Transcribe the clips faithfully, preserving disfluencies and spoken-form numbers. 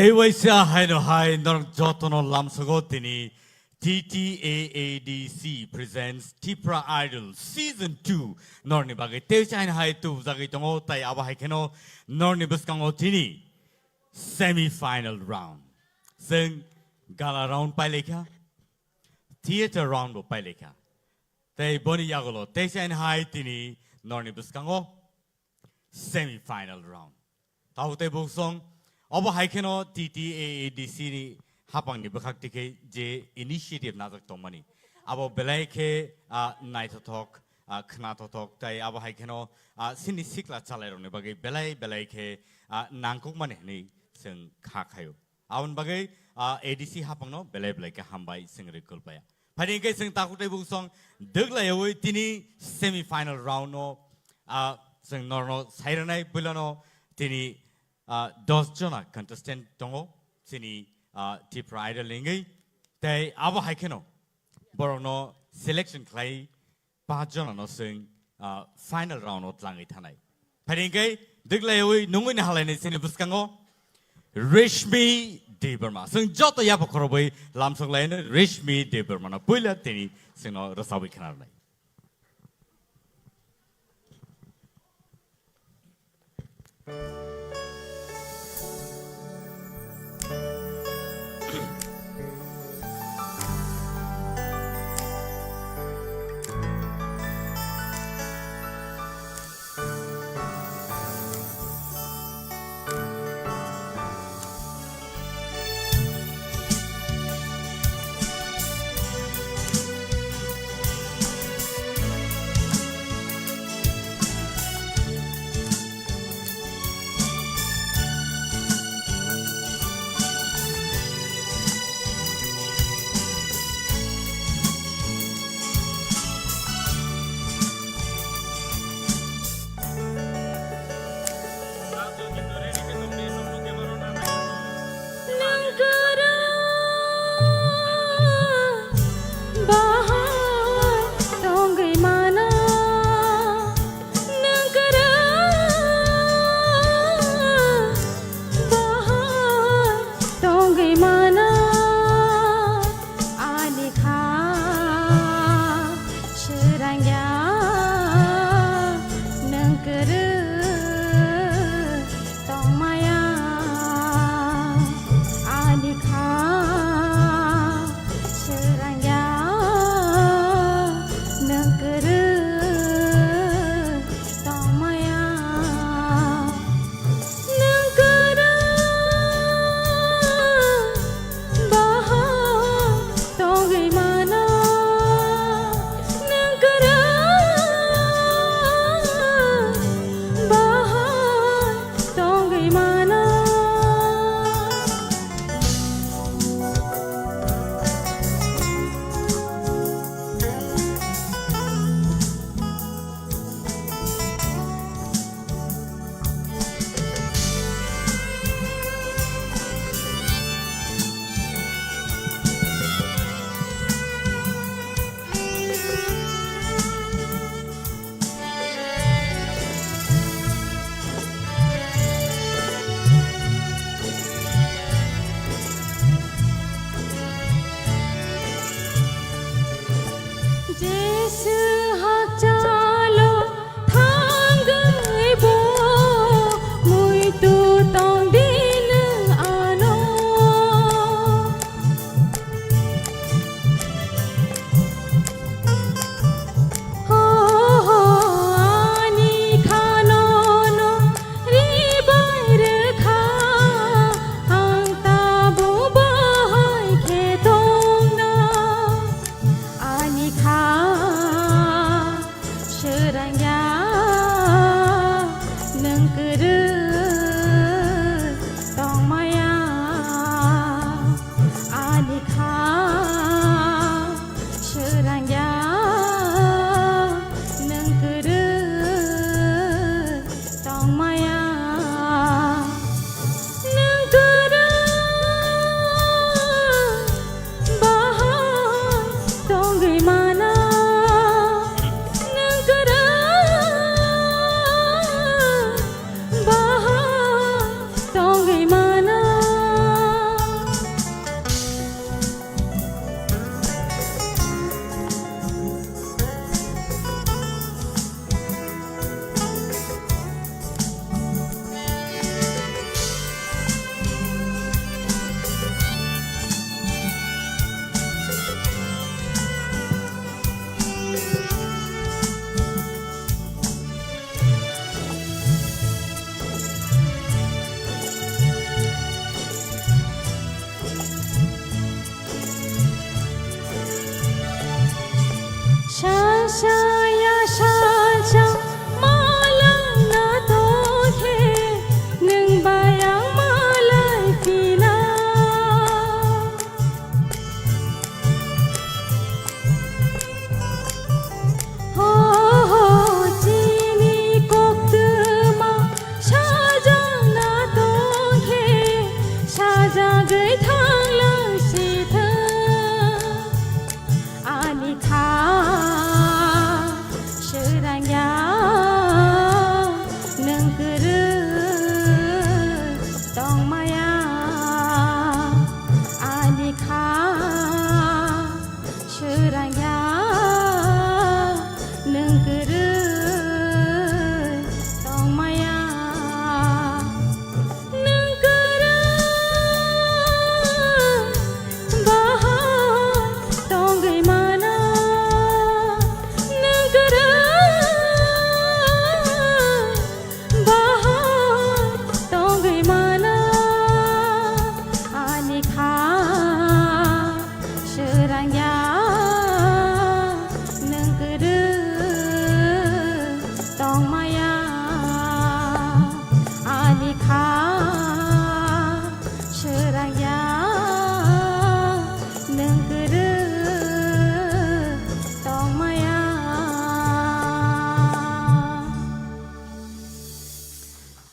Tei waisa haino hai norok jotono lamsogo tini T T A A D C presents Tipra Idol Season two norni bagwi tei waisa haino hai tubujagwi tongo, tai abo hai kheno norni bwskango tini semi final round. Chwng gala round pailaikha, theater round bo pailaikha. Tei boni yagulo tei waisa haino hai tini norni bwskango semi final round. Tabuk tei buksong obo hai kheno T T A A D C ni hapangni bwkhak tikhe je initiative najak tongmani, abo belai khe, ah, naithothok, ah, khnathothok, tai abo hai kheno, ah, sini sikla chalairokni bagwi belai belai khe, ah, nangkukmani hwnwi chwng kha khaio. Aboni bagwi, ah, A D C hapangno belai belai khe hambai chwng rwkul paya. Phaidi hwnkhe chwng takhuk tei buksong dwglaiwi tini semi final round no, ah, chwng norno sairwnai puilano tini, ah, dos jona contestant tongo chini, ah, Tipra Idol ni wngwi. Tei abo hai kheno borokno selection khlai paanch jona no chwng, ah, final round o tlangwi thanai. Phaidi hwnkhe dwglaiwi nungwi nahalainai chini bwskango Reshmi Debbarma. Chwng joto yapha khorobwi lamsok laino Reshmi Debbarma no puila tini chwngno rwchabwi khna rwnai.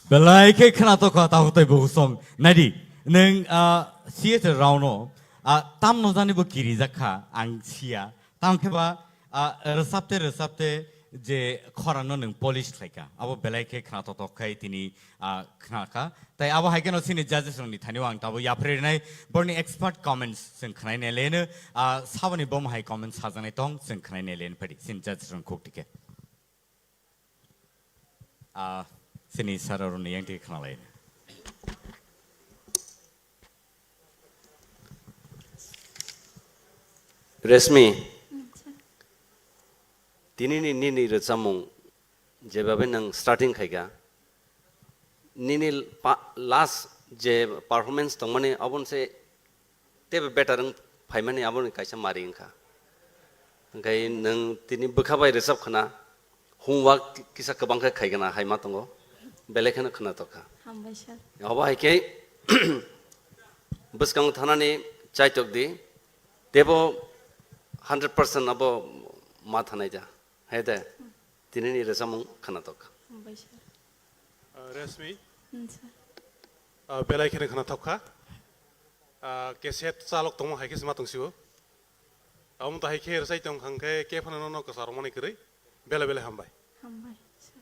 Belai khe khwnatok kha, tabuk tei bukhuk song. Naidi, nwng, ah, C H R round-o, ah, tamno jani bo kirijak kha, ang siya. Tamo khe ba, ah, rwchapte rwchapte je khorangno nwng polish khlai kha, abo belai khe khwnatok tok khai tini, ah, khna kha. Tai abo hai kheno chini judges rokni thani-o ang tabuk yapharwi rwnai, borokni expert comments chwng khwnai nai leno, ah, saboni bom hai comments sajaknai tong chwng khwnai nai leno phadi chini judges rokni khuk tike. Ah, chini sir rokni yang twi khna lai. Reshmi, tini ni nini rwchapmung jebabe nwng starting khaikha, nini pa-, last je performance tongmani aboni se teibo better wng phaimani aboni kaisa mari wngkha. Hwnkhe nwng tini bwkha bai rwchap khwna, homework kisa kwbang khe khaigwna hai ma tongo, belai kheno khwnatok kha. Hambai sir. Obo hai khe bwskango thanani chaitok di, teibo hundred percent abo ma thanai da. Hai de, tinini rwchapmung khwnatok kha. Hambai sir. Ah, Reshmi. Hmm, sir. Ah, belai kheno khwnathok kha. Ah, cassette chalok tongma hai khe se ma tong sio. Amo to hai khe rwchai tong kha hwnkhe khe phano nono kwcharo mani kwrwi. Belai belai hambai. Hambai, sir.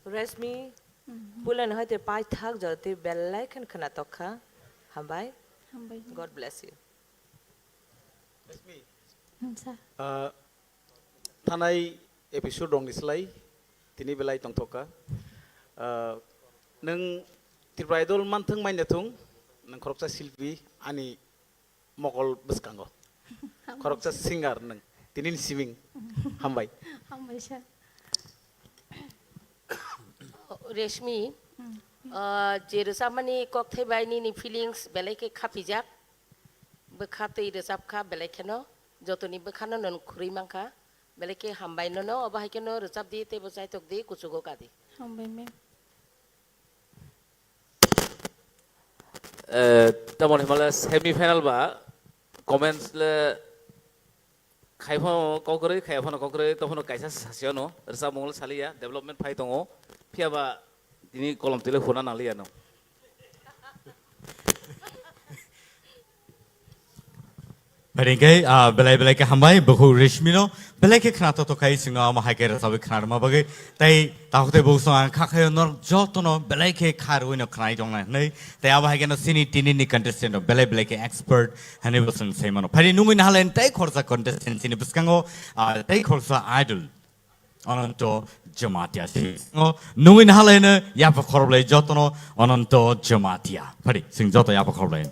Reshmi, hmm, puilano hai te paithak jora twi belai kheno khwnatok kha. Hambai. Hambai. God bless you. Reshmi. Hmm, sir. Ah, Thanai episode rokni slai tini belai tongthok kha. Ah, nwng Tripura Idol manthwng manya thung, nwng khoroksa silpi ani mokol bwskango. Khoroksa singer nwng, tinini siming. Hambai. Hambai sir. Reshmi, hmm, ah, je rwchapmani kokthai bai nini feelings belai khe khapijak, bwkha twi rwchap kha belai kheno. Jotoni bwkhano nwng khurui mankha, belai khe hambai nono, obo hai kheno rwchap di, teibo chaitok di, kuchugo ka di. Hambai ma'am. Eh, tamoni hwnba le semi final ba comments le khai phano kokroi, khai phano kokroi, to phano kaisa sasi ano, rwchapmung le saliya, development phai tongo, phiya ba tini kolom twi le huna nangliya no. Phai hwnkhe, ah, belai belai khe hambai, bukhuk Reshmi no, belai khe khwnathok thok khai, chwngno amo hai khe rwchabwi khwnarwma bagwi, tei takhuk tei bukhuk song ang kha khaio, nor jotono belai khe kha rwino khwnai tongna hwnwi, tei abo hai kheno chini tini ni contestant rok belai belai khe expert hwnwi bo chwng sai mano. Phai nungwi nahalai tei khoroksa contestant chini bwskango, ah, tei khoroksa idol. Ananto Jamatia. Sini, oh, nungwi nahalaino yapha khoroplai jotono Ananto Jamatia. Phari, sing joto yapha khoroplai.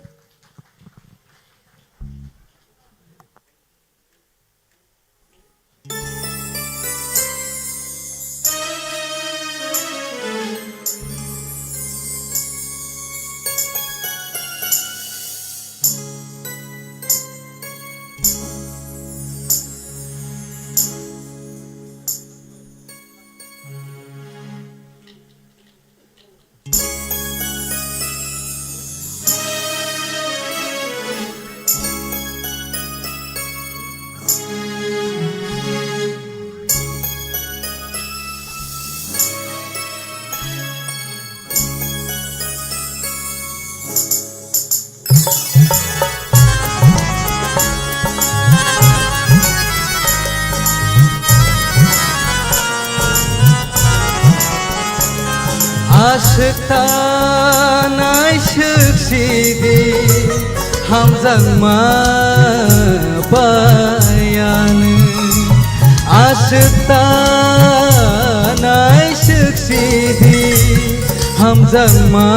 Aswk ta naiswk sidi hamjakma bayani. Aswk ta naiswk sidi hamjakma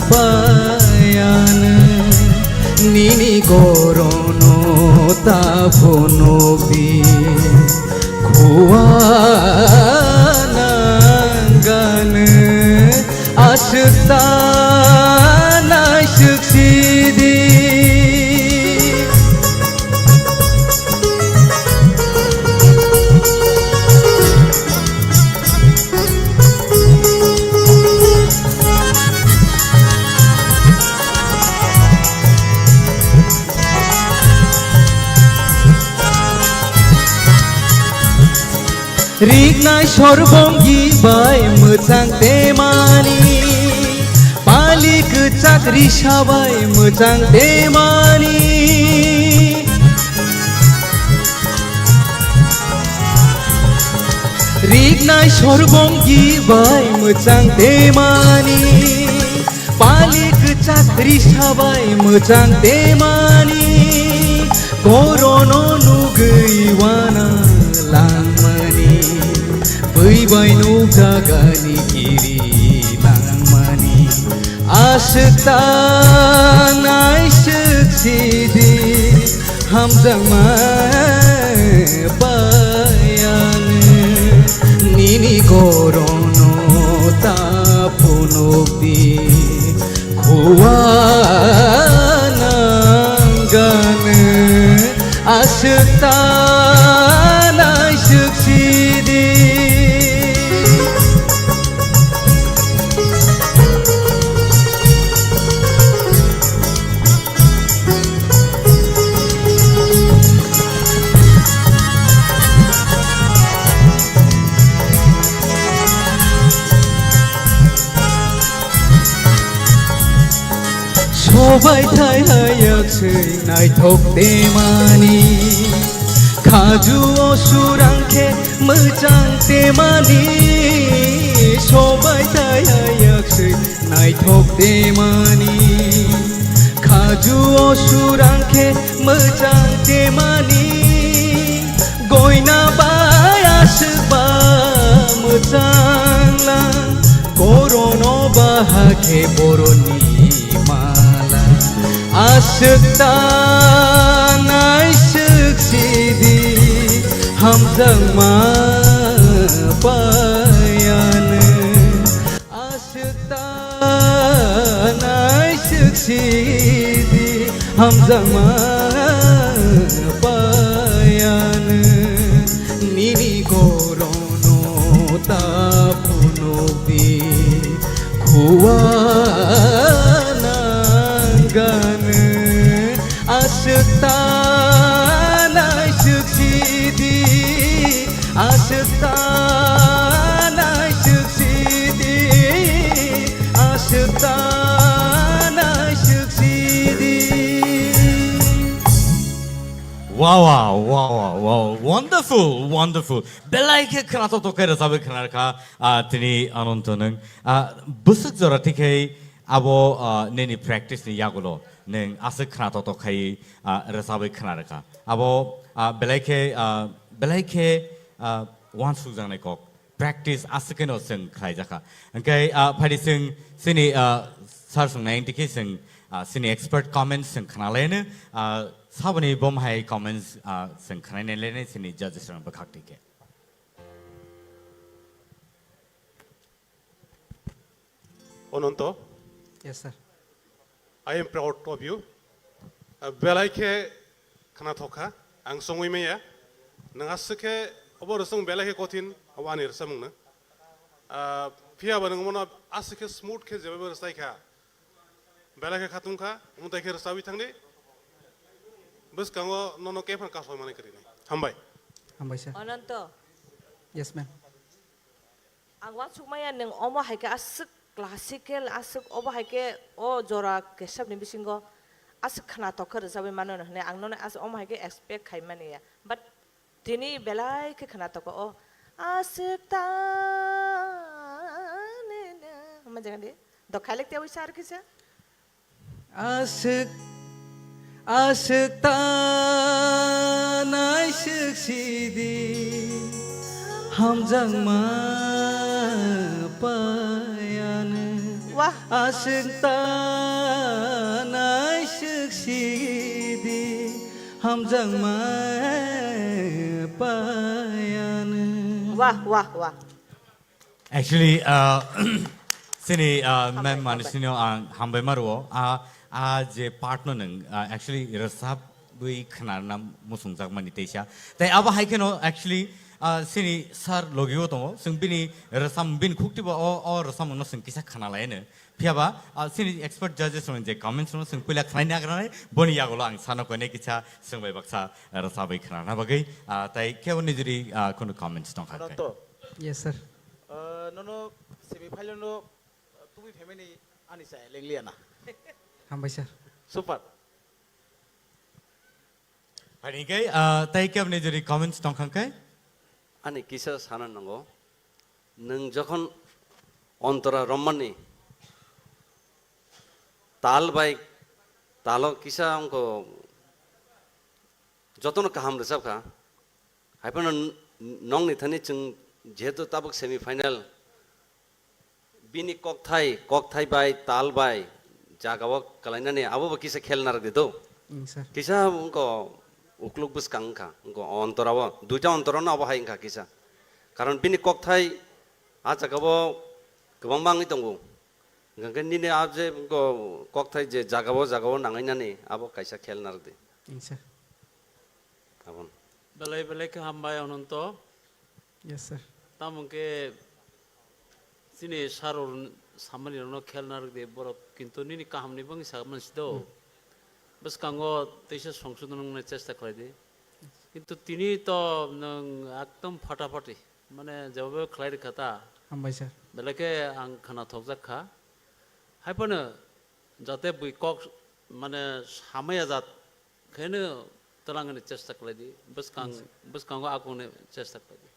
bayani. Nini gorono ta phunukdi khua nangani. Aswk ta naiswk sidi. Riknai sorbongi bai mwchang temani, pali kwchak risa bai mwchang temani. Riknai sorbongi bai mwchang temani, pali kwchak risa bai mwchang temani, korono nugwi wana langmani, bwi bai nukjagani kiri langmani, aswk ta naiswk sidi. Hamjakma payani, nini korono ta phunukdi, khuwa nanggani, aswk ta naiswk sidi. Sobai thai hayak swi naithok temani, khaju o surang khe mwchang temani. Sobai thai hayak swi naithok temani, khaju o surang khe mwchang temani. Goina bai aswk ba mwchang lang, korono baha khe boroni mala. Aswk ta naiswk sidi, hamjakma payani. Aswk ta naiswk sidi, hamjakma payani, nini korono ta phunukdi, khuwa nanggani. Aswk ta naiswk sidi, aswk ta naiswk sidi, aswk ta naiswk sidi. Wow, wow, wow, wow, wow. Wonderful, wonderful. Belai khe khwnathok thok khe rwchabwi khwna rwkha, ah, tini Ananto nwng. Ah, bwswk jora tikhe abo, ah, nini practice ni yagulo nwng aswk khwnathok thok khai, ah, rwchabwi khwna rwkha. Abo, ah, belai khe, ah, belai khe, ah, uansukjaknai kok. Practice aswk kheno chwng khlaijakha. Hwnkhe, ah, phaidi chwng chini, ah, sir swngnai wngtwi khe chwng, ah, chini expert comments chwng khwnalaino, ah, saboni bom hai comments, ah, chwng khwnainai lainai chini judges rok bwkhak twi khe. Ananto. Yes, sir. I am proud of you. Uh, belai khe khwnathok kha, ang songwi maya. Nwng aswk khe obo rwchapmung belai khe kothin, obo ani rwchapmung no. Uh, phiya ba nwng bono aswk khe smooth khe jebaibo rwchai kha. Belai khe khatung kha, omo tai khe rwchabwi thangdi. Bwskango nono khe phano kasoi mani kwrwi nai. Hambai. Hambai, sir. Ananto. Yes, ma'am. Ang uansukmaya nwng omo hai khe aswk classical, aswk obo hai khe o jora kesabni bisingo aswk khwnathok khe rwchabwi mano hwnwi ang nono aswk omo hai khe expect khai mani ya. But tini belai khe khwnathok o aswk ta ne ne. Omo jaga di. Dokhai lek te wi sar kisa. Aswk, aswk ta naiswk sidi, hamjakma payani. Wah. Aswk ta naiswk sidi, hamjakma payani. Wah, wah, wah. Actually, uh, chini, uh, ma'am Hambai, Manusino ang hambai maruo. Ah, ah, je part no nwng, ah, actually rwchabwi khwnarna muchungjak mani teisa. Tai abo hai kheno actually, ah, chini sir logio tongo. Chwng bini rwcham, bini khuktibo o, o rwcham no chwng kisa khwnalaino. Phiya ba, ah, chini expert judges rokni je comments rokno chwng puila khwlaina nai, boni yagulo ang sano koine kisa chwng bai baksa rwchabwi khwnana bagwi, ah, tai kebo nijori, ah, khunu comments tongkha khe. Ananto. Yes, sir. Ah, nono semi final no, ah, tubui phaimani ani chaya lengliya na. Hambai, sir. Super. Phaini khe, ah, tai kebo nijori comments tongkha khe? Ani kisa sana nango. Nwng jokhon ontora romani tal bai talo kisa wngkha jotono kaham rwchapkha. Haiphano n-, nongni thani chwng jehetu tabuk semi final, bini kokthai, kokthai bai, tal bai, jagao kwlainani abo bo kisa khel narwk di do. Mm, sir. Kisa wngkha ukluk bwskang wngkha, wngkha ontorao, duita ontorano abo hai wngkha kisa. Karon bini kokthai a jagao kwbangma wngwi tongo. Hwnkhe nini a je wngkha kokthai je jagao, jagao nangwi nani abo kaisa khel narwk di. Mm, sir. Abon. Belai belai khe hambai Ananto. Yes, sir. Tamo hwnkhe chini sir rok samani rokno khel narwk di borok, kintu nini kahamni bagwi sa mansi do. Hmm. Bwskango teisa songsodon wngnai chesta khlai di. Kintu tini to nwng ekdom phatapati, mane jeba khlai rwkha ta. Hambai, sir. Belai khe ang khwnathokjak kha. Haiphano jate bui kok mane samaya jat kheno twlangni chesta khlai di, bwskang, yes, sir, bwskango akungni chesta khlai di.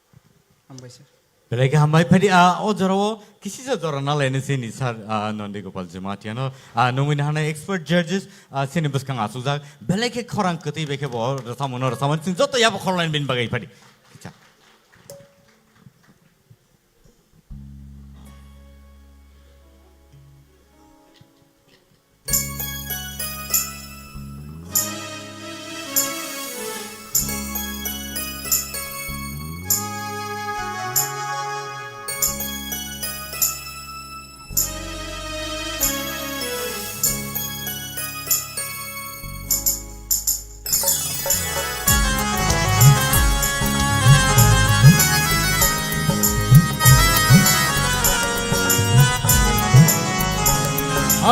Hambai, sir. Belai khe hambai. Phaidi, ah, o jorao kisisa jora nalainai chini sir, ah, Nondi Gopal Jamatia no, ah, nungwi nahana expert judges, ah, chini bwskang achukjak. Belai khe khorang kwtwi bai khe bo rwchapmano, rwchapmani chwng joto yabo khorlaini bini bagwi phaidi. Kicha.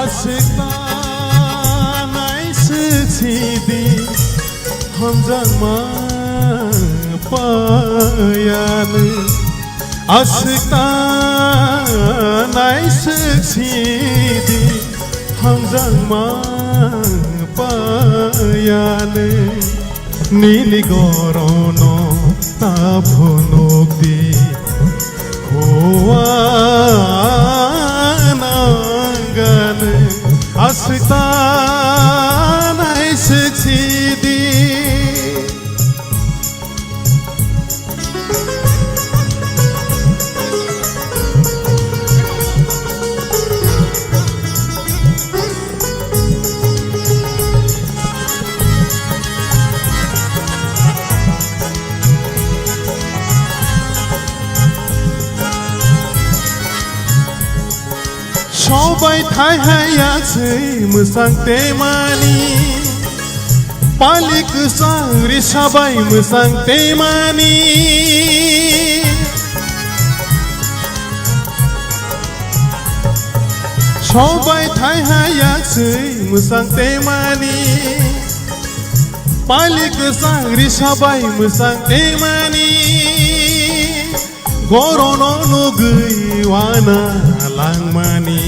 Aswk ta naiswk sidi, hamjakma payani. Aswk ta naiswk sidi, hamjakma payani. Nini gorono ta phunukdi, hua nangani. Aswk ta naiswk sidi. Sobai thai hai ya se mwsang temani. Palik kwchang risa bai mwsang temani. Sobai thai hai ya se mwsang temani. Palik kwchang risa bai mwsang temani. Gorono nugwi wana langmani,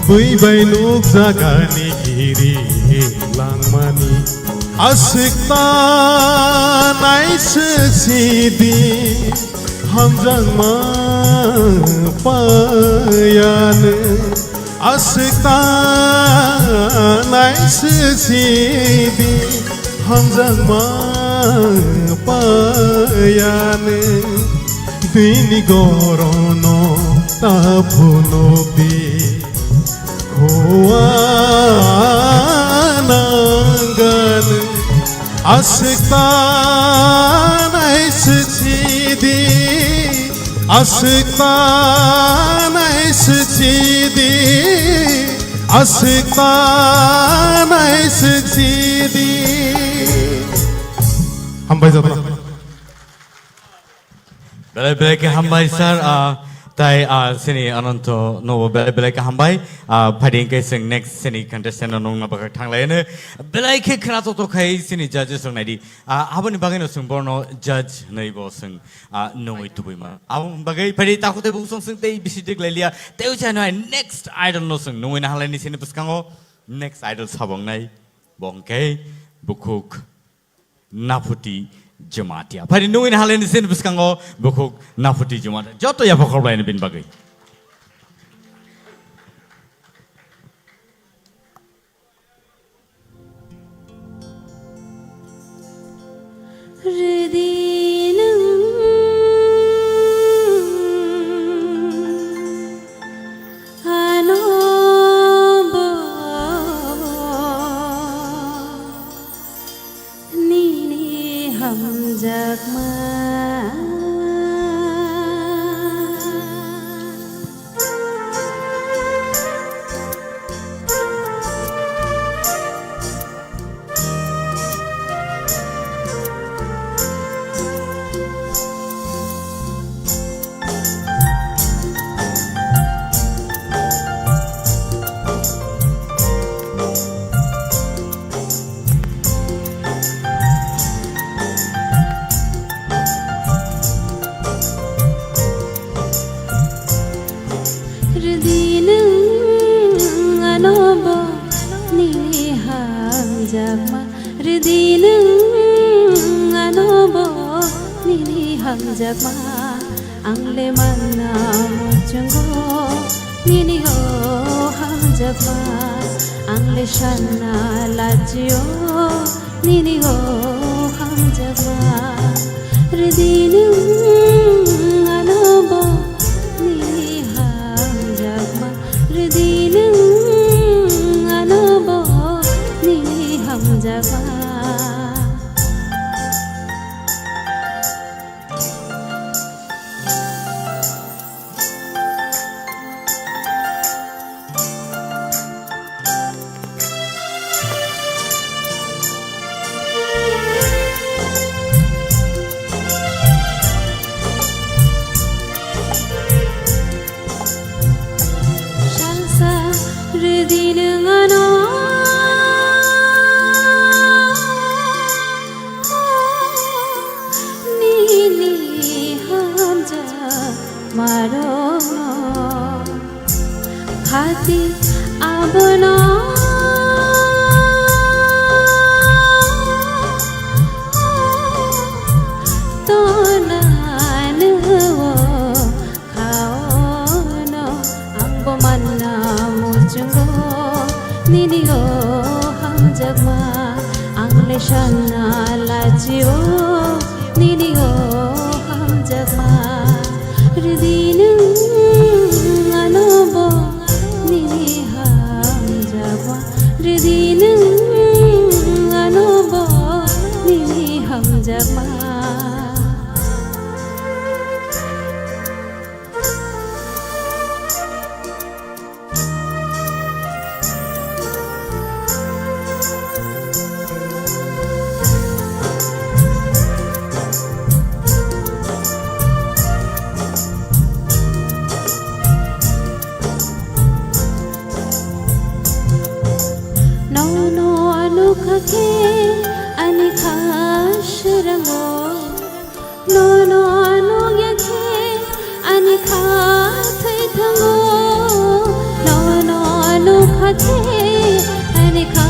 bui bai nukjakani giri langmani. Aswk ta naiswk sidi, hamjakma payani. Aswk ta naiswk sidi, hamjakma payani. Bini gorono ta phunukdi, hua nangani. Aswk ta naiswk sidi, aswk ta naiswk sidi, aswk ta naiswk sidi. Hambai jatra. Belai belai khe hambai sir, ah, Tai, ah, sini Ananto nobo belai belai kaham bai. Ah, phaidi hwnkhe chwng next sini contestant no nungna bagwi thanglaino. Belai khe khna toktok khai sini judges rok naidi. Ah, aboni bagwi no chwng borno judge hwnwi bo chwng, ah, nungwi tubui ma. Aboni bagwi phaidi takhuk tei bung song chwng tei bisi dik lai liya. Tei ucha no hai next idol no chwng nungwi na halai ni sini bwskango. Next idol sabong nai. Bo hwnkhe bukhuk Naphuti Jamatia. Phaidi nungwi halai ni sini bwskango bukhuk Naphuti Jamatia. Joto yapha khorblai ni bini bagwi. Rwdi nwng ano bo nini hamjakma. Rwdi nwng ano bo nini hamjakma, rwdi nwng ano bo nini hamjakma. Ang le manna muchungo nini o hamjakma, ang le sanna lachio nini o hamjakma. Rwdi nwng ano bo nini hamjakma, rwdi nwng ano bo nini hamjakma. Salsa rwdi nwng ano nini hamjakmarokno. Khati abono tonanw khaono, ang bo manna muchungo nini o hamjakma, ang le sanna lachio nini o hamjakma. Rwdi nwng ano bo nini hamjakma, rwdi nwng ano bo nini hamjakma. Nono nukha khe ani kha swrango. Nono nukya khe ani kha thwi thango. Nono nukha khe ani kha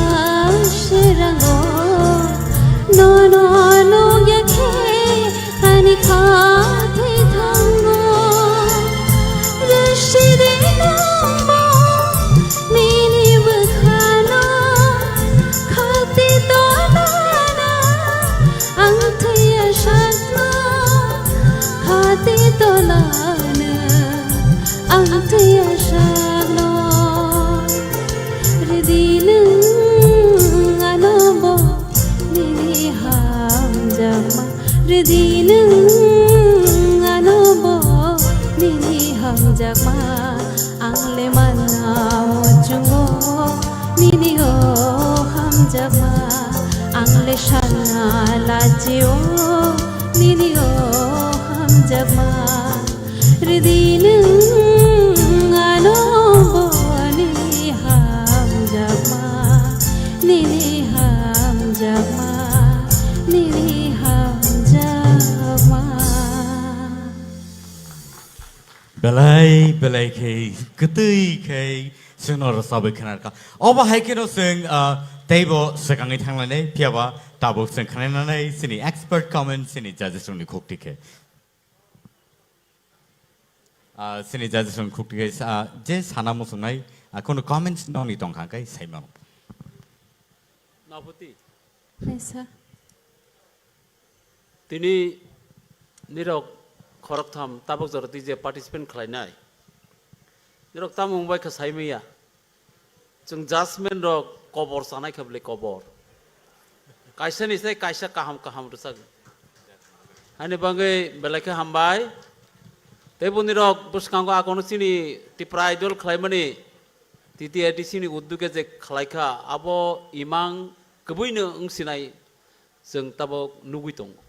swrango. Nono nukya khe ani kha thwi thango. Rwsidi nwngbo nini bwkhano khati tonana. Ang thwiya sakno khati tonano, ang thwiya sakno. Rwdi nwng ano bo nini hamjakma, rwdi nwng ano bo nini hamjakma. Ang le manna muchungo nini o hamjakma, ang le sanna lachio nini o hamjakma. Rwdi nwng ano bo nini hamjakma, nini hamjakma, nini hamjakma. Belai belai khe kwtwi khe chwngno rwchabwi khwnarkha. Obo hai kheno chwng, ah, teibo swkangwi thanglainai, phiyaba tabuk chwng khwnainanai chini expert comment chini judges rokni khukti khe. Ah, chini judges rokni khukti khe sa-, je sana muchungnai, ah, kono comments nokni tongkha khe saimano. Naphuti. Yes, sir. Tini nirok khoroktham tabuk jora twi je participant khlainai. Nirok tamo wngbai kha saimaya. Chwng judgment rok kobor chanai kha bwle kobor. Kaisa ni sai kaisa kaham kaham rwchak. Hani bangwi belai khe hambai. Tei bo nirok bwskango akono chini Tipra Idol khlaimani T T A D C ni udduge je khlaikha abo imang kwbwino wngsinai. Chwng tabuk nugwi tongo.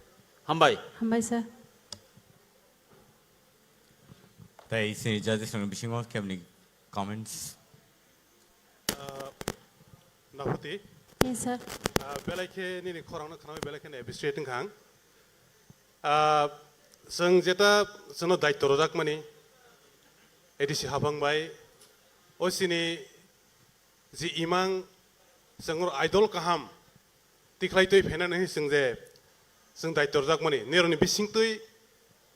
Hambai. Hambai, sir. Tei chini judges rokni bisingo kebni comments. Ah, Naphuti. Yes, sir. Ah, belai khe nini khorangno khwnamwi belai kheno appreciate wngkha ang. Ah, chwng jeta chwngno daityo rwjakmani A D C hapang bai, o chini je imang chwng oro idol kaham tikhlai twi phainani hinwi chwng je chwng daityo rwjakmani nirokni bisingtwi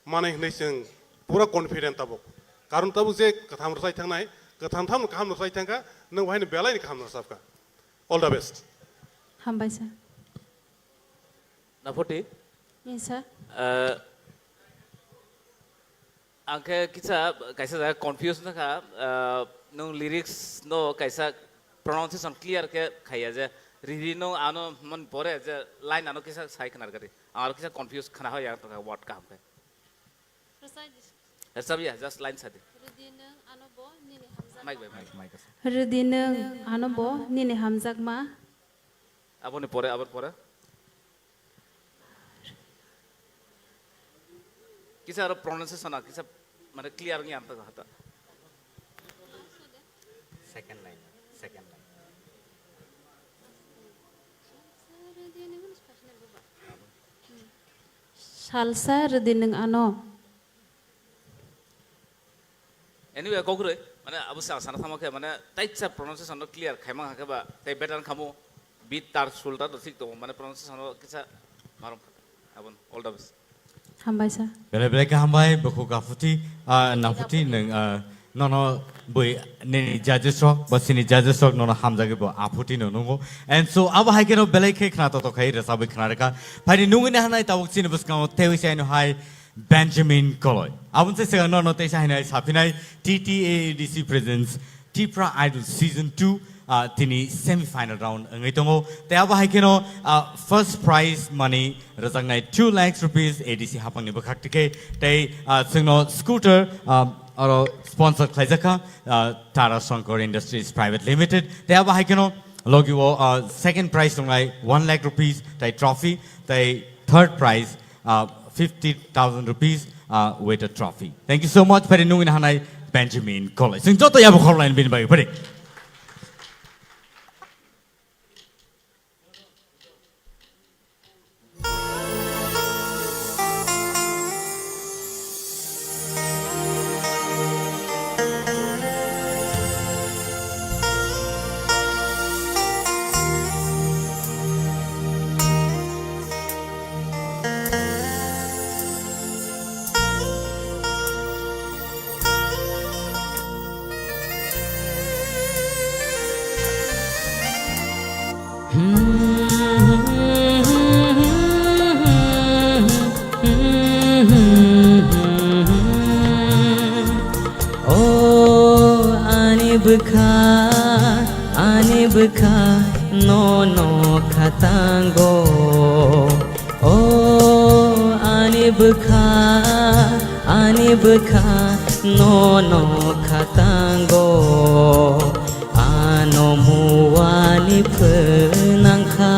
manai hinwi chwng pura confident tabuk. Karon tabuk je kwtham rwchai thangnai, kwtham thamno kaham rwchai thangkha, nwng bahaino belaini kaham rwchapkha. All the best. Hambai sir. Naphuti? Yes, sir. Eh, Ang khe kisa, kaisa jaga confuse wngkha, ah, nwng lyrics no kaisa pronunciation clear khe khaiya je, riri nwng ano hwnmani pore je line ano kisa sai khna rwgadi. Ang aro kisa confuse khna hoi yang tongkha word kaham khe. Rwchai di. Rwchab ya, just line sadi. Rwdi nwng ano bo nini hamjakma. Mic bai, mic, mic. Rwdi nwng ano bo nini hamjakma. Aboni pore, aboni pore. Kisa aro pronunciation a kisa mane clear wngya ang tong hata. Second line, second line. Salsa rwdi nwng ano. Anyway, kok rwi, mane abo se ang sana thangma khe, mane taisa pronunciation no clear khaima khe ba, tei better khamu, beat tar sul tar thik tongo, mane pronunciation no kisa marom kha. Abon, all the best. Hambai sir. Belai belai khe hambai, bukhuk aphuti, ah, naphuti nwng, ah, nono bui nini judges rok, ba sini judges rok nono hamjagwi bo aphuti no nungo. And so, abo hai khe no belai khe khna to to khai rwchabwi khna rwkha. Phaidi nungwi nahanai tabuk chini bwskango tewi sai no hai Benjamin Koloi. Aboni se swkang nono teisa hinai saphinai T T A A D C presents Tipra Idol Season two, ah, tini semi final round wngwi tongo. Tei abo hai kheno, ah, first prize money rwjaknai two lakhs rupees A D C hapangni bwkhak tikhe tei, ah, chwngno scooter, ah, aro sponsor khlaijakha, ah, Tara Shankar Industries Private Limited. Tei abo hai kheno logi o, ah, second prize tongnai one lakh rupees tei trophy tei third prize, ah, fifty thousand rupees, ah, with a trophy. Thank you so much, phaidi nungwi nahanai Benjamin Koloi. Chwng joto yabo khoroknai bini bagwi phaidi. O ani bwkha, ani bwkha, nono khatango. O ani bwkha, ani bwkha, nono khatango. Ano muani phwnangkha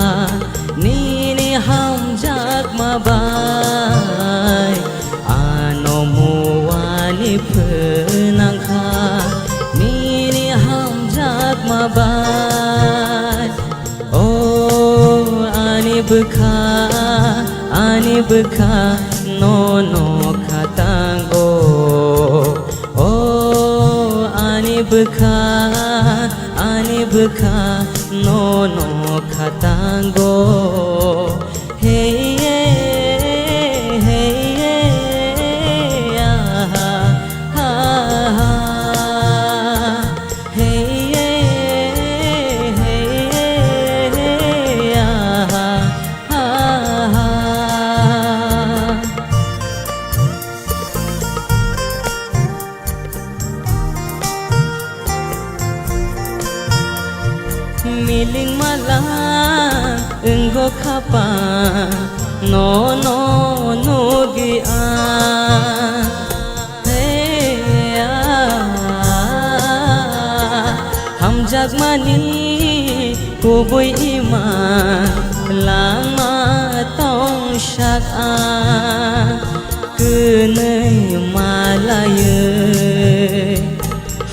nini hamjakma bai. Ano muani Bwkha, ani bwkha, nono khatango. O ani bwkha, ani bwkha, nono khatango. Hey, hey, hey, hey, ah, ha, ha. Hey, hey, hey, hey, ah, ha, ha. Miling malang wnggo khapang, nono nugwi ang. Hey, ah, hamjakmani kubui ima langma tongsak ang. Kwnwi malaiwi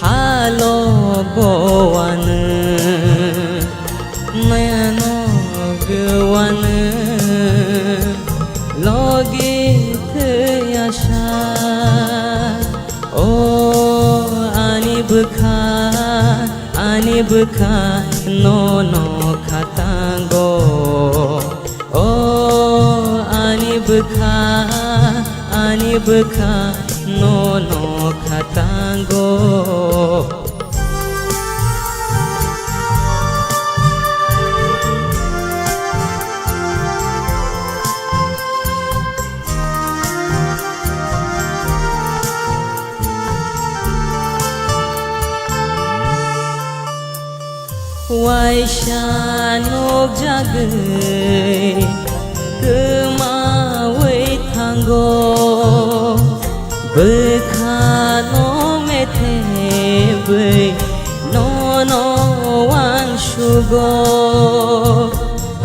halo gowanwi, noyano gowanwi logi thwiya sa. O ani bwkha, ani bwkha, nono khatango. O ani bwkha, ani bwkha, nono khatango. Waisa nukjagwi kwmawi thango, bwkhano methebwi nono uansugo.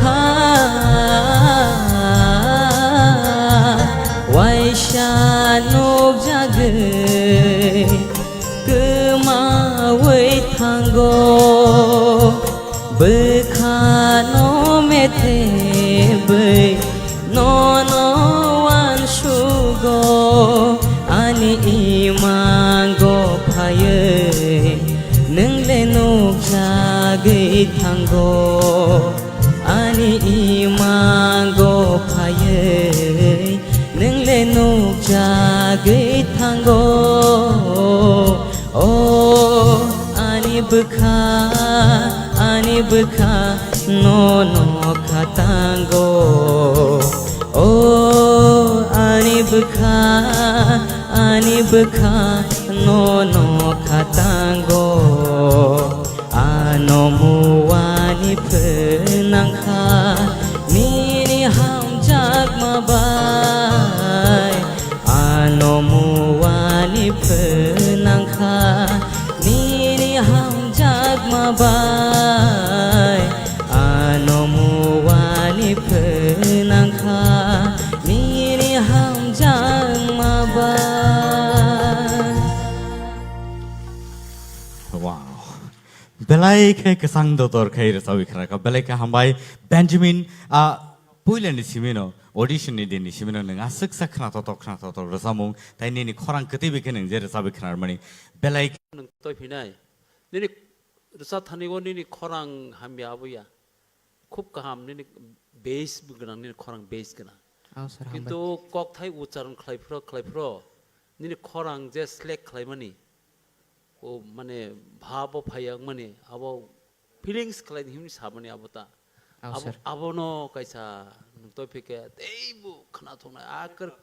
Ha, waisa nukjagwi kwmawi thango, bwkhano methebwi nono uansugo. Ani imango phaiwi nwng le nukjagwi thango. Ani imango phaiwi nwng le nukjagwi thango. O ani bwkha, ani bwkha, nono khatango. O ani bwkha, ani bwkha, nono khatango. Ano muani phnangkha nini hamjakma bai. Ano muani phnangkha nini hamjakma bai. Ano muani phnangkha nini hamjakma bai. Wow. Belai khe kwchang dotor khe rwchabwi khwnakha. Belai khe hambai Benjamin, ah, puilani simino, audition ni din ni simino nwng aswk sa khna totok, khna totok rwchapmung, tai nini khorang kwtwi bai khe nwng je rwchabwi khwnarmani. Belai khe nwng toi phinai. Nini rwchap thani o nini khorang hamya abo ya. Khub kaham, nini bass bo gwnang, nini khorang bass gwnang. Oh, sir, hambai. Kintu kokthai ucharon khlai phro, khlai phro, nini khorang je select khlaimani, o mane bhab o phaiya wngmani, abo feelings khlai himni samani abo ta. Oh, abo, sir. Abono kaisa nwng toi phikhe teibo khna thoknai, a kwr-,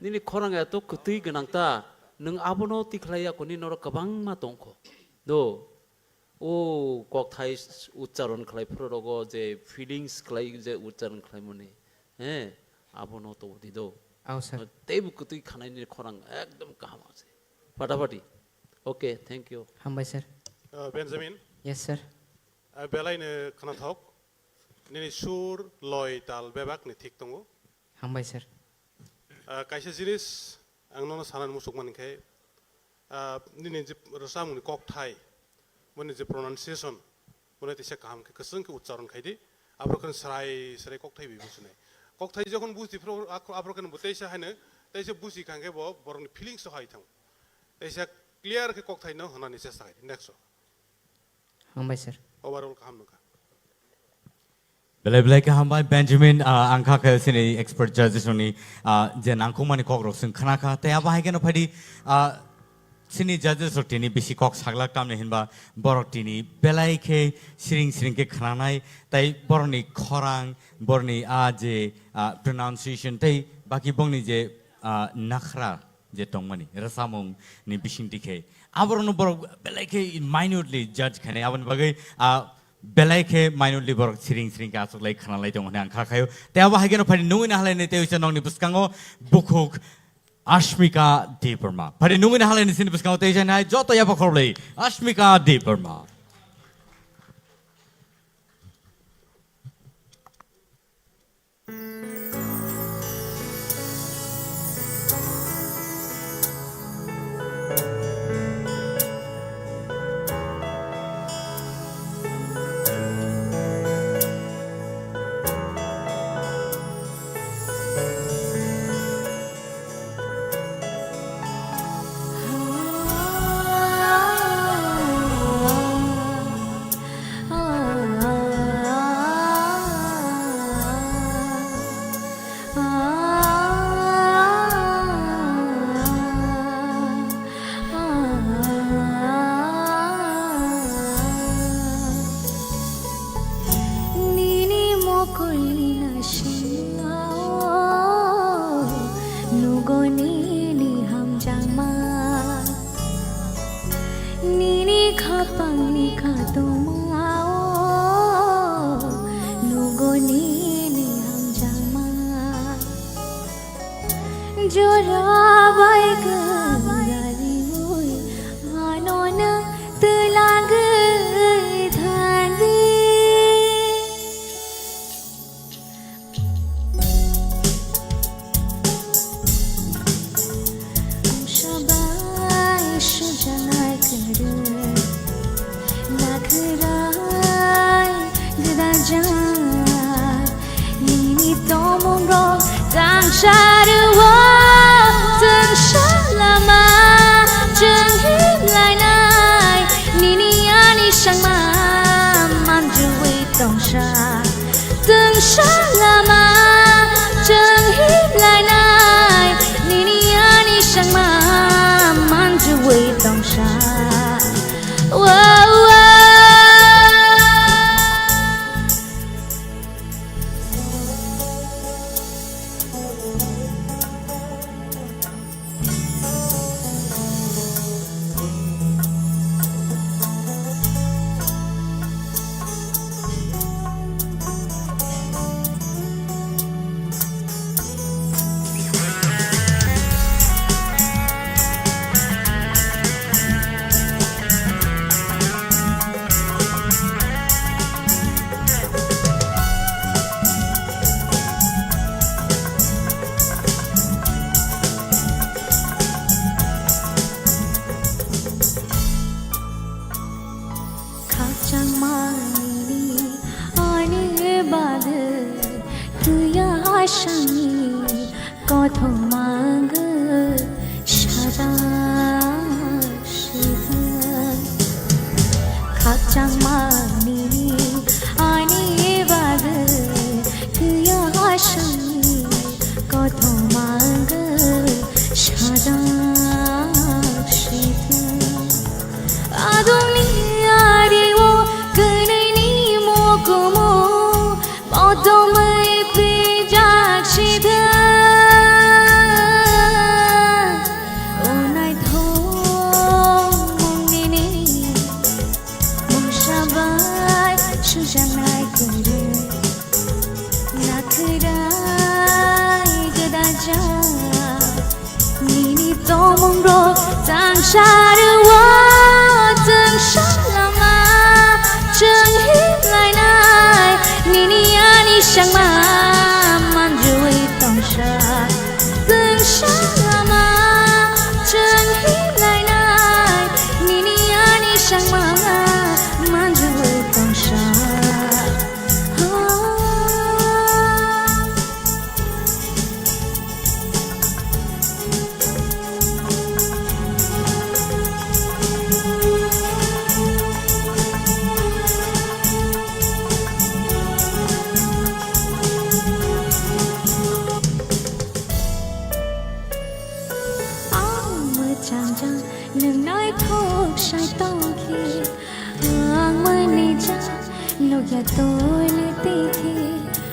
nini khorang eto kwtwi gwnang ta, nwng abono tikhlai ya koni norok kwbangma tongkho. Do, O kokthai s-, ucharon khlai phuru rogo je feelings khlai je ucharon khlaimani, he, abono to di do. Ao, sir. Teibo kwtwi khanaini khorang ekdom kaham ase. Fatafati. Okay, thank you. Hambai, sir. Uh, Benjamin. Yes, sir. Uh, belaino khnathok. Nini sur, loi, tal bebak ni thik tongo. Hambai, sir. Ah, kaisa jinis ang nono sanani muchukmani khe, ah, nini je rwchapmungni kokthai, boni je pronunciation, bono teisa kaham khe, kwchwng khe uchcharon khai di. Aborokno srai srai kokthai bai businai. Kokthai jokhon busti phuru ak-, aborokno bo teisa haino, teisa busi kha hwnkhe bo borokni feelings o hai thang. Teisa clear khe kokthai no hwnani chesta khai. Next o. Hambai sir. Overall kaham nukha. Belai belai khe hambai Benjamin, ah, ang kha khe sini expert judges rokni, ah, je nangkukmani kok rok chwng khna kha. Tei abo hai kheno phaidi, ah, sini judges rok tini bisi kok saglak tamni hinba borok tini belai khe siring siring khe khnanai tei borokni khorang, borokni ah je, ah, pronunciation tei baki bongni je, ah, nakhra je tongmani rwchapmung ni bisingtwi khe aborokno borok belai khe minutely judge khainai. Aboni bagwi, ah, belai khe minutely borok siring siring khe achuklai khnalai tongo hwnwi ang kha khaio. Tei abo hai kheno phaidi nungwi nahalai ni tei uisa nokni bwskango bukhuk Ashmika Debbarma. Phaidi nungwi nahalai ni sini bwskango tei janai joto yaba khorlai Ashmika Debbarma. Nini mokolni naisingao nugo nini hamjakma. Nini khapangni katomao nugo nini hamjakma. Jora bai kwrwngwi ano nwng twlangwi thangdi. Sabai sujanai kwrwi. Nakhrai gwdajak nini tongmungrok tangsarwo, chwng salama chwng himlainai nini ani sangma manjui tongsa. Chwng salama chwng himlainai nini ani sangma manjui tongsa. Wow, wow. Khakchangmani ani bagwi twiya asani kothoma wngwi sajak sithwng. Khakchangmani ani bagwi twiya asani kothoma wngwi sajak sithwng. Adongni ario kwnwini mokumu motomwi pijak sithwng. O naithok mung nini mungsa bai sujaknai kwrwi. Nakhrai gwdajak nini tongmungrok tangsarwo, chwng salama chwng himlainai nini ani sangma manjui tongsa. Chwng salama chwng himlainai nini ani sangma manjui tongsa. Ya tole teke,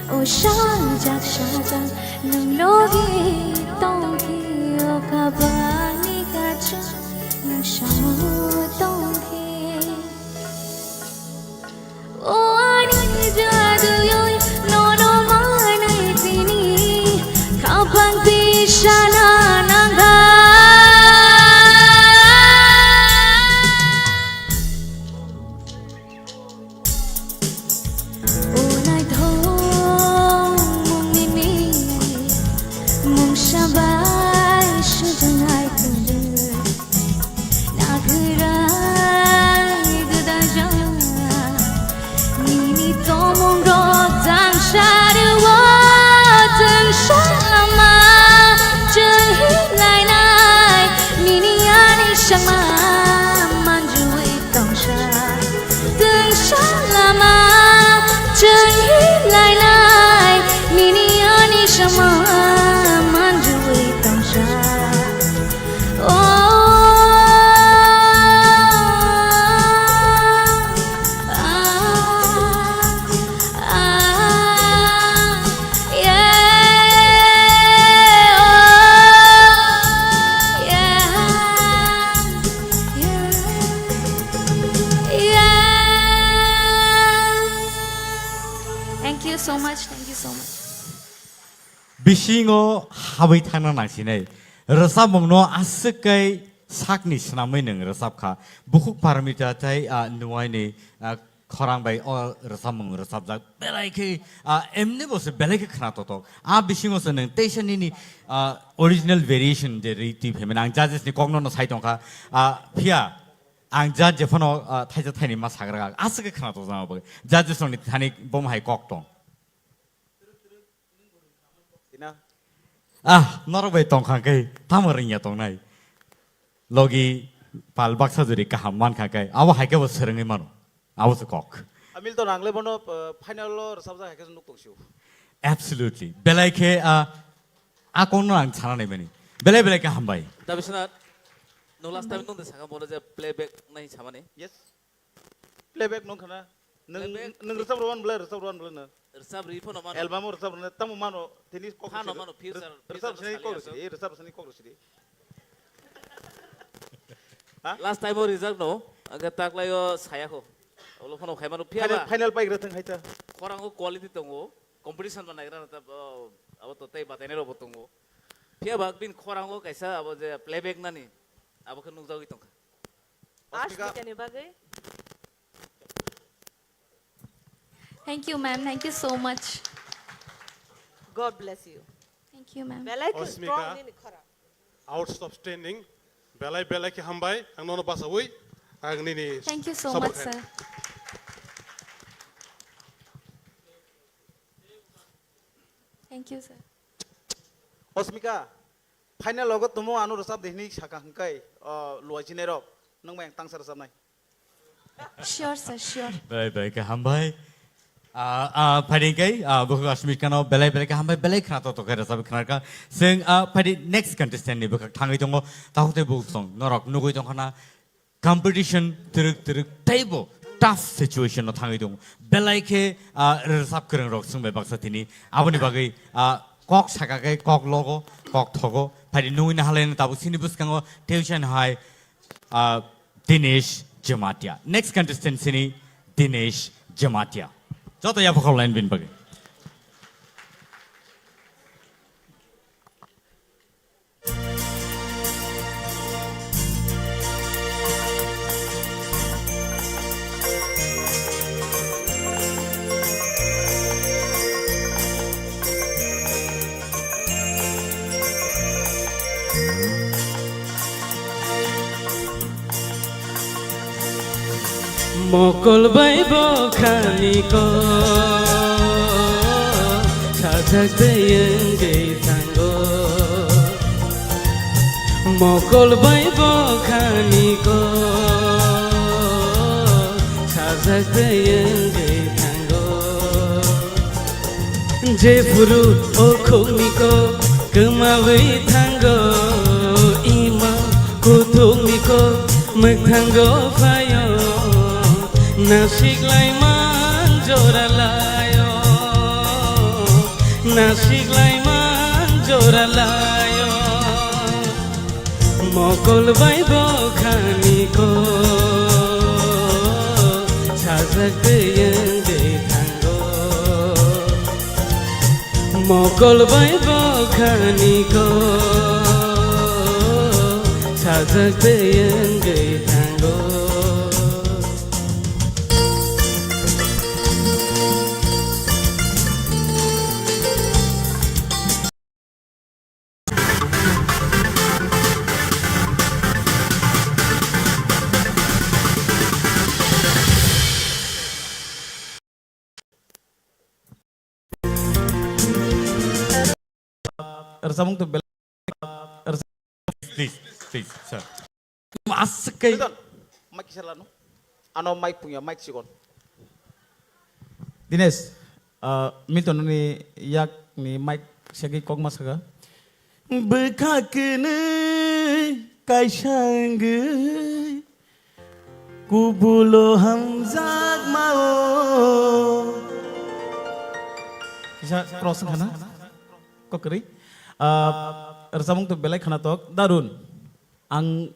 o sajak sajak, nwng logi tongke, o kabangni kacha, nwng samo tongke. O ani jaduyoi, nono manai tini, kabang tisana nangha. O naithok mung nini, mungsa bai sujungnai tongdi. Nagwrai gwdajak, nini tongmungrok jang sarwo, jang sama, jang hinlainai, nini ani sangma manjui tongsa. Tungsa lama chwng hi lai lai, nini ani sama manjui tongsa. Oh, ah, ah, yeah, oh, yeah, yeah. Thank you so much, thank you so much. Bisingo habwi thangna nangsinai. Rwchapmungno aswk kai sakni swnamwi nwng rwchapkha. Bukhuk Parmita tei, ah, Nuaini, ah, khorang bai o rwchapmung rwchapjak. Belai khe, ah, emni bo se belai khe khna totok. A bisingo se nwng teisa nini, ah, original variation je ri twi phaimani ang judges ni kokno no sai tongkha. Ah, phiya Ang judge jephano, ah, thaisa thaini ma sagra aswk khe khna tokjama bagwi. Judges rokni thani bomo hai kok tong. Ina. Ah, norok bai tongkha khe tamo ringya tongnai. Logi pal baksa juri kaham mankha khe abo hai khe bo swrwngwi mano. Abo se kok. Amil to nangle bono, uh, final lo rwchapjak hai khe nuk tongsio. Absolutely. Belai khe, ah, a kokno ang sana naimani. Belai belai khe hambai. Dabiswnath, nwng last time nwng de saka bono je playback nai samani. Yes. Playback nwng khana. Nwng, playback nwng rwchap rwan bwle, rwchap rwan bwle no. Rwchap ri phano mano. Album o rwchap rwna tamo mano, tini kok phano rwchap mano, ri-, future, rwchap future sani sali kok aso. Rwchap, rwchap sani kok rwchap. Ha? Last time o rijak no, angkhe taklai o saya kho. Olo phano khai mano phiya final, ba. Final pai gra thang hai ta. Khorang o quality tongo, competition ba naigra na ta, oh, abo to tei batai nai rok bo tongo. Phiya ba bin khorang o kaisa abo je playback nani, abo khe nukjagwi tongkha. Ospika. Ospika ni bagwi. Thank you, ma'am. Thank you so much. God bless you. Thank you, ma'am. Belai khe Ospika. Strong nini khorang. Outstanding. Belai belai khe hambai. Ang nono basawi. Ang nini support khai. Thank you so much, sir. Thank you, sir. Osmika, final logo tumo ano rwchap de hinwi saka hwnkhe, o, luaichinai rok. Nwng bai ang tangsa rwchapnai. Sure, sir, sure. Belai belai khe hambai. Ah, ah, phaidi khe, ah, bukhuk Asmik Kano belai belai khe hambai, belai khna to to khe rwchapwi khna kha. Chwng, ah, phaidi next contestant ni bwkhak thangwi tongo. Takhuk tei bukhuk song norok nugwi tongkha na competition twrwk twrwk teibo tough situation no thangwi tongo. Belai khe, ah, rwchap kwrwng rok chwng bai baksa tini. Aboni bagwi, ah, kok saka khe kok logo, kok thogo. Phaidi nugwi na halai no tabuk chini bwskango tuition hai Ah, Dinesh Jamatia. Next contestant sini Dinesh Jamatia. Joto yapha khorok line bin bagwi. Mokol bai bo khani ko sajak tei wngwi thango. Mokol bai bo khani ko sajak tei wngwi thango. Jephuru o khukni kok kwmawi thango, ima kuthukni kok mwkthango phaio, nasikhlai man Joralayo, nasik laiman joralayo. Mokol bai bokhani ko, sajak tei wngwi thango. Mokol bai bokhani ko, sajak tei wngwi thango. Rwchapmung to belai. Please, please, sir. Mas kai. Milton, mic kisa lanu. Ano mic punya, mic sikon. Dinesh, uh, Milton ni yak ni mic segi kok ma saka. Bwkha kwnwi kaisa wngwi kubulo hamjakmao. Kisa cross wngkha na? Kokri. Ah, rwchapmung to belai khwnatok, Darun. Ang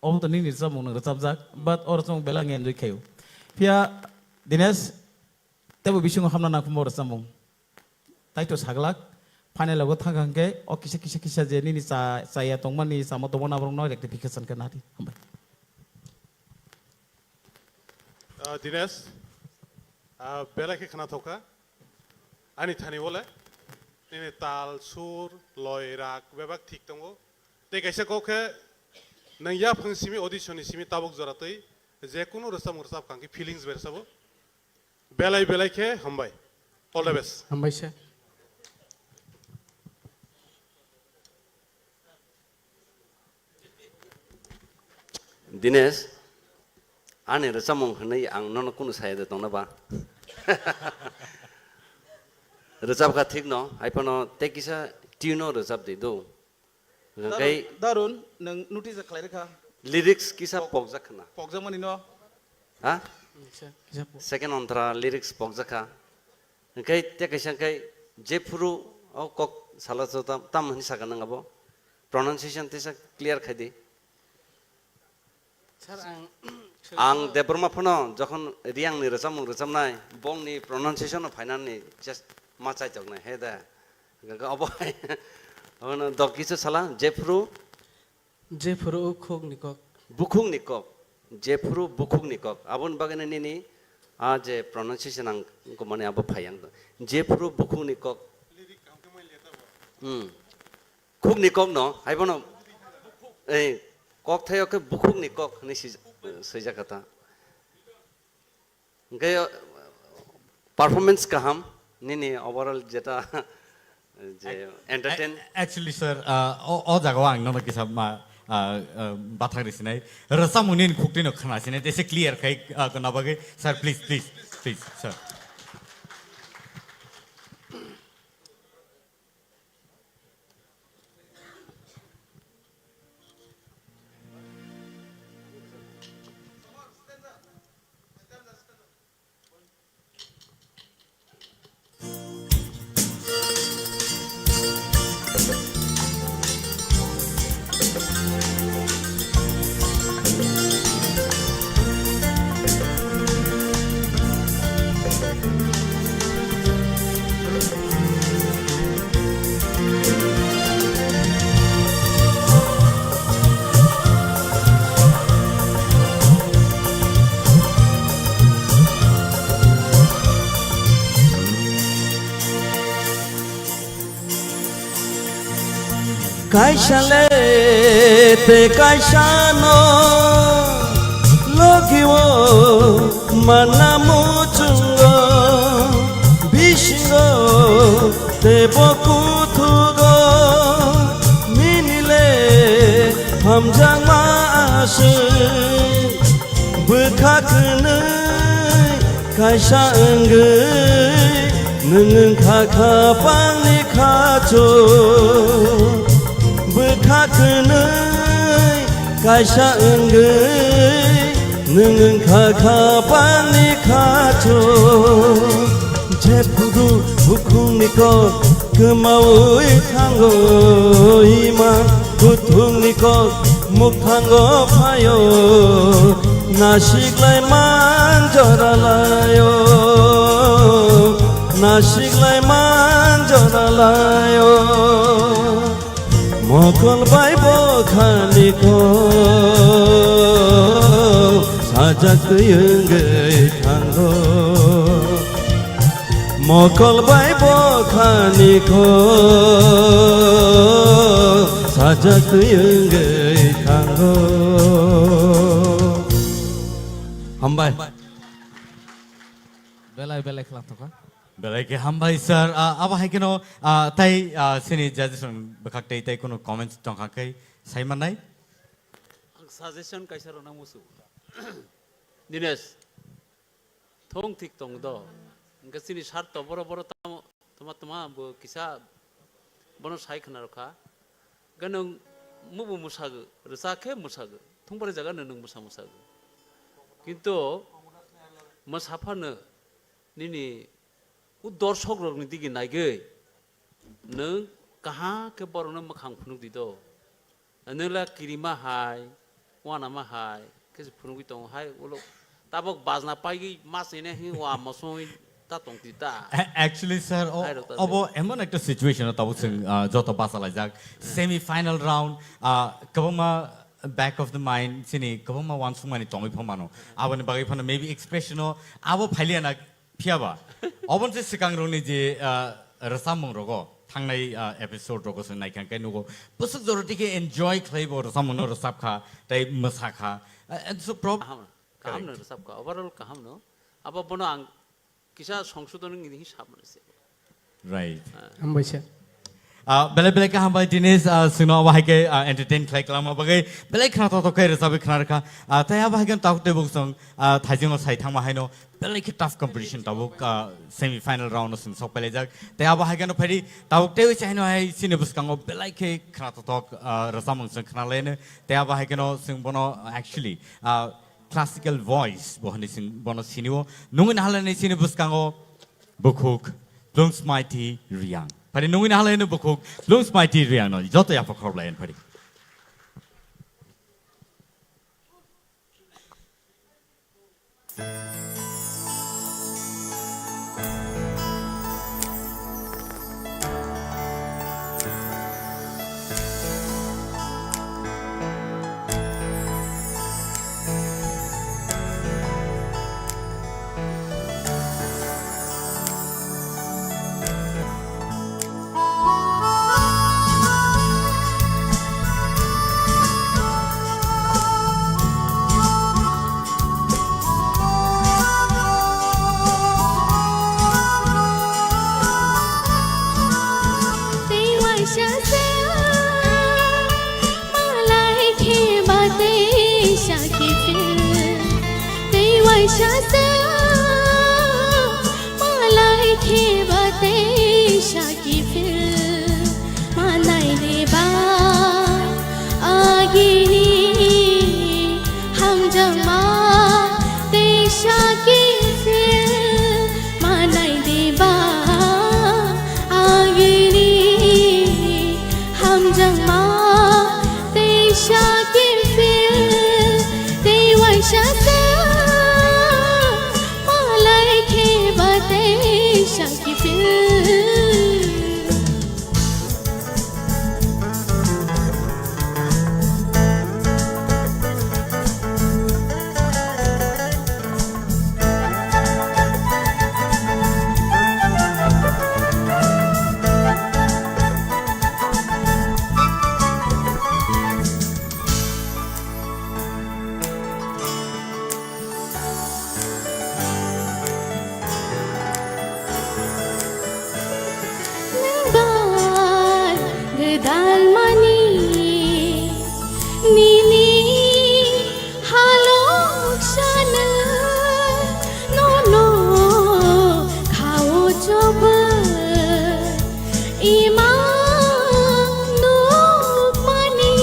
obo to nini rwchapmung nwng rwchapjak, but o rwchapmung belai ang enjoy khaio. Phiya Dinesh, tebo bisingo hamna nangkukmung rwchapmung. Tai to saglak, final o thangkha hwnkhe o kisa, kisa, kisa je nini cha-, chaya tongmani, chama tongmani aborokno rectification khe nadi. Hambai. Ah, Dinesh, ah, belai khe khwnathok kha. Ani thani bole, nini tal, sur, loi, rag, bebak thik tongo. Tei kaisa kok khe, nwng yaphang simi, audition ni simi tabuk jora twi, je kunu rwchapmung rwchap kha hwnkhe feelings bai rwchabo. Belai belai khe hambai. All the best. Hambai sir. Dinesh, ani rwchapmung hwnwi ang nono kunu saya de tongna ba? Rwchapkha thik no, hai phano tei kisa tune no rwchap di do. Hwnkhe Darun, Darun, nwng notice khlai rwkha. Lyrics kisa Pok-, pokjak khna. Pokjakmani no. Ha? Kisa, kisa pok. Second ontra lyrics pokjak kha. Hwnkhe tei kaisa hwnkhe jephuru o kok sala so tam, tam hwnwi sakha nang abo. Pronunciation tesa clear khai di. Sir, ang, ang Debbarma phano jokhon Reang ni rwchapmung rwchapnai, bongni pronunciation no phainani just ma chaitoknai, he da. Hwnkhe obo hai, obono dok kisu sala, jephuru. Jephuru bukhuk ni kok. Bukhuk ni kok. Jephuru bukhuk ni kok. Aboni bagwi nini a je pronunciation ang wngkha mani abo phai ang. Jephuru bukhuk ni kok. Hmm. Khuk ni kok no, hai bono, eh, kok thaio khe bukhuk ni kok hwnwi swi-, swijak kha ta. Hwnkhe, uh, performance kaham, nini overall jeta, je ac-, entertain. Ac-, actually, sir, uh, o, o jagao ang nono kisa ma, uh, uh, bathang risinai. Rwchapmung nini khukti no khna sinai, tei se clear khai, uh, khna bagwi. Sir, please, please, please, sir. Kaisa le te kaisa no logi o manna muchungo bisingo te bo kuthugo nini le hamjakma aswk. Bwkha kwnwi kaisa wngwi nwng wngkha kha pangni khacho. Bwkha kwnwi kaisa wngwi Nwng wngkha kha bangni khachu, jephuru bukhukni kok kwmaui thango, ima kuthukni kok mukthango phaio, nasiklai man joralaio, nasiklai man joralaio. Mokol bai bokhani kho sajak twi wngwi thango. Mokol bai bokhani kho sajak twi wngwi thango. Hambai. Belai belai khwlangthokha. Belai khe hambai sir. Ah, abo hai kheno, ah, tai, ah, sini judges rok bwkhak tei tai kunu comments tongkha khe sai mannai. Ang suggestion kaisa rwna musu. Dinesh, thung thik tong do. Hwnkhe chini sir to boro boro tamo, tama tama bo kisa bono sai khna rwkha. Ganang mubu musago, rwchak khe musago, thungbarni jaga no nwng mwsa mwsago. Kintu mwsa phano nini u dorshok rokni digi naigwi nwng kaham khe borokno mwkhang phunuk di do. Nwng la kirima hai, uanama hai, khe se phunugwi tongo hai, ulo tabok bajna paigwi masine hi wa mosongwi ta tongtwi ta. A-, actually, sir, o-, Hai rok ta obo se. Emon ekta situation o tabok chwng, ah, joto bachalaijak. Semi final round, ah, kwbangma back of the mind, chini kwbangma uansukmani tongwi pho mano. Aboni bagwi phano maybe expression o abo phailiya na phiyaba. Oboni se swkang rokni je, ah, rwchapmung rogo, thangnai, ah, episode rogo chwng naikha khe nugo. Bwswk jora dikhe enjoy khlaibo rwchapmung no rwchapkha, tei mwsakha. Ah, and so prob- Kaham. Kaham no Correct. Rwchapkha, overall kaham no. Abo bono ang kisa songsodon wngwi hinwi samani se. Right. Hambai sir. Ah, belai belai kaham bai Dinesh, ah, chwngno abo hai khe, ah, entertain khlai kwlangma bagwi belai khna tok tok khe rwchapwi khna rwkha. Ah, tei abo hai khe tabuk tei buk chwng, ah, thaijingno sai thangma haino belai khe tough competition tabuk, ah, semi final round no chwng sok pailaijak. Tei abo hai kheno phaidi tabuk tei uisa haino hai chini bwskango belai khe khna tok tok, ah, rwchapmung chwng khna laino. Tei abo hai kheno chwng bono actually, ah, classical voice bo hinwi chwng bono sinio. Nungwi nahalani chini bwskango bukhuk Plungsmaiti Riang. Phari nungwi nahalani bukhuk Plungsmaiti Riang no joto yapha khorok lai phari. Tei waisa se malai khe ba tei sa kiphil. Tei waisa se malai khe ba tei sa kiphil. Manai de ba agini hamjakma teisa kiphil. Manai de ba agini hamjakma teisa kiphil. Tei waisa se malai khe ba teisa kiphil. Nang bai gwdal mani nini halok sana nono khao choba. Ima nukmani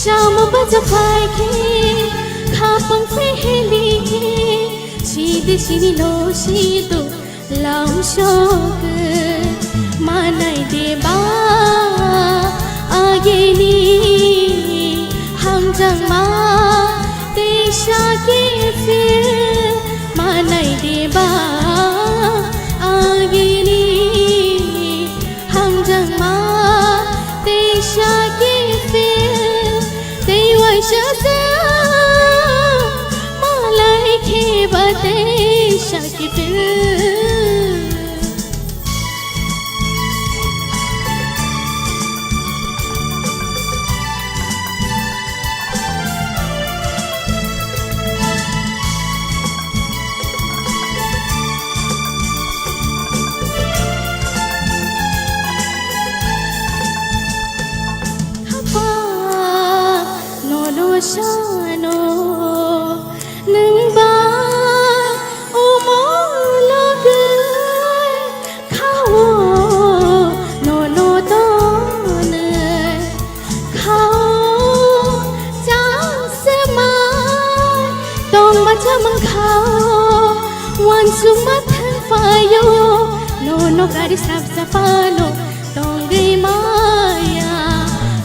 chama bacha phai khe, khapang se Bidisini no situ lamsok manai deba agini hamjangma teisa kefir manai deba agini hamjangma teisa kefir tei waisa se malai kheba teisa kefir. Khapa nono sano nungba umologe khao nono tonoi khao chasema tongba chamang khao wansukma thangpaio nono gari srap sapano tongwi maya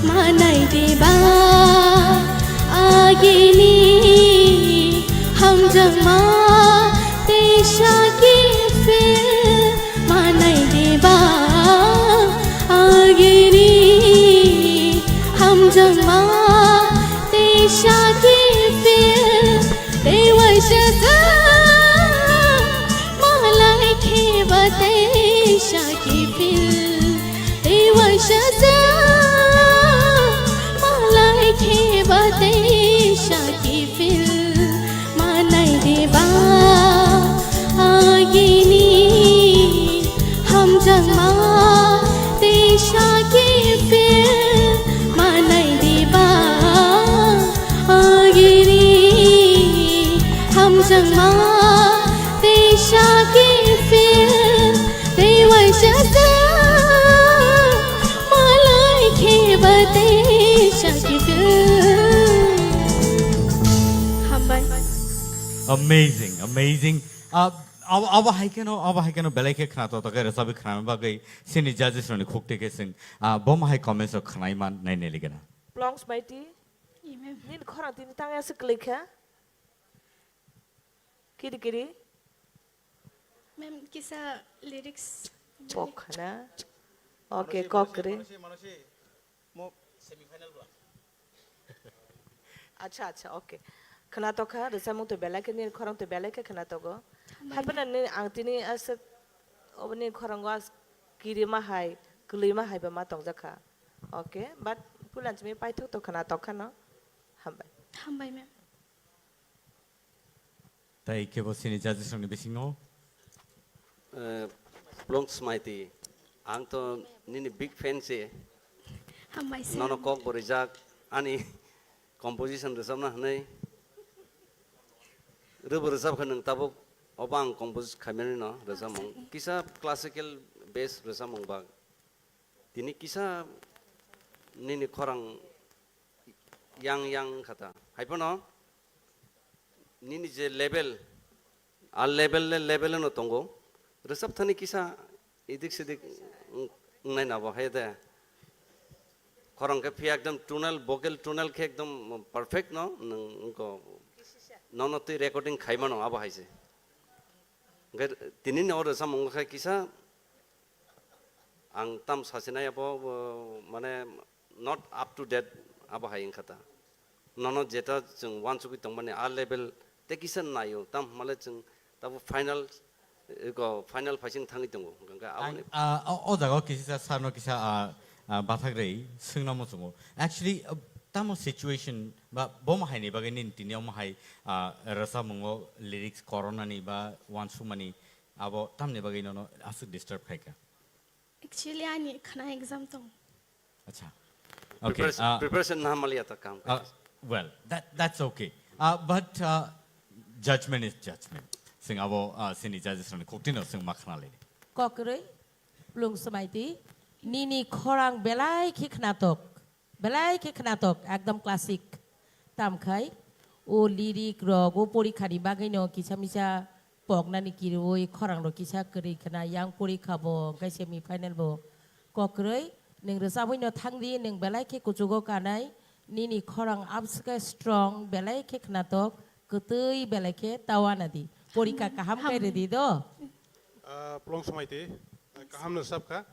manai deba agini hamjangma teisa kefir manai deba agini hamjangma teisa kefir tei waisa se malai kheba teisa kefir tei waisa se malai kheba teisa kefir manai deba agini hamjangma teisa kefir manai deba agini hamjangma teisa kefir tei waisa se malai kheba teisa kefir. Hambai. Amazing, amazing. Ah, abo, abo hai kheno, abo hai kheno belai khe khna to, to khe rwchapwi khnana bagwi sini judges rokni khuk twi khe chwng, ah, bo ma hai comments rok khnaima nai nai ligana. Plongs Maiti, Amen. Nini khorang tini tang ya se kwlwi kha? Kiri kiri? Ma'am, kisa lyrics. Kok khana? Okay, kok kiri. Mo semifinal ba. Acha, acha, okay. Khna tokha, rwchapmung to belai khe, nini khorang to belai khe khna togo. Hambai. Haphano ni ang tini aswk oboni khorango as kirima hai, kwlwima hai ba ma tongjakha. Okay, but puila chimi paithok to khna tokha no. Hambai. Hambai, ma'am. Tai kebo sini judges rokni bisingo? Eh, Plongs Maiti, ang to nini big fan se. Hambai sir. Nono kok bo rijak, ani composition rwchapna hwnwi. Rwbo rwchap kha nwng tabuk, obo ang compose khaimani no rwchapmung. Kisa classical bass rwchapmung bak. Tini kisa nini khorang yang yang wngkha ta. Hai phano nini je level, a level le level no tongo. Rwchap thani kisa idik sidik wng-, wngnai na bo hai de. Khorang khe phiya ekdom tonal, vocal tonal khe ekdom perfect no, nwng wngkho nono twi recording khaimano abo hai se. Hwnkhe tini ni o rwchapmung khe kisa ang tam sasinai abo, bo, mane not up to date abo hai wngkha ta. Nono jeta chwng uansugwi tongmani a level tei kisa naio, tam hwnmale chwng tabuk final, eko final phaising thangwi tongo. Hwnkhe Ang, aboni ah, o, o jaga o kisa sir no kisa, ah, ah, bathak rei swngna muchungo. Actually, ah, tamo situation ba bo ma hai ni bagwi nini tini omo hai, ah, rwchapmungo lyrics koronani ba uansukmani abo tamni bagwi nono aswk disturb khaikha? Actually, ani khna exam tong. Acha. Okay, Preparation, ah, preparation na hamaliya ta kam ah, khaisa. Well, that, that's okay. Ah, but, ah, judgment is judgment. Sing abo, ah, sini judges rani koktino sing ma khna leni. Kokroi, Plongs Maiti, nini khorang belai khe khnatok. Belai khe khnatok, ekdom classic. Tamkhai, o lyric rok, o porikha ni bagwi no kisa misa poknani kirwi khorang rok kisa kwrwi khna, yang porikha bo hwnkhe semi final bo kokrwi. Nwng rwchabwi no thangdi, nwng belai khe kuchugo kanai, nini khorang abs khe strong, belai khe khnatok, kwtwi belai khe tawana di. Porikha kaham khai rwdi do. Ah, Plong Samaiti, kaham no sab kha.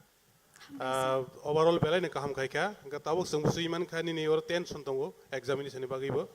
Ah, overall belai no kaham khai kha. Hwnkhe tabuk chwng bwswi man kha nini oro tension tongo examination ni bagwi bo.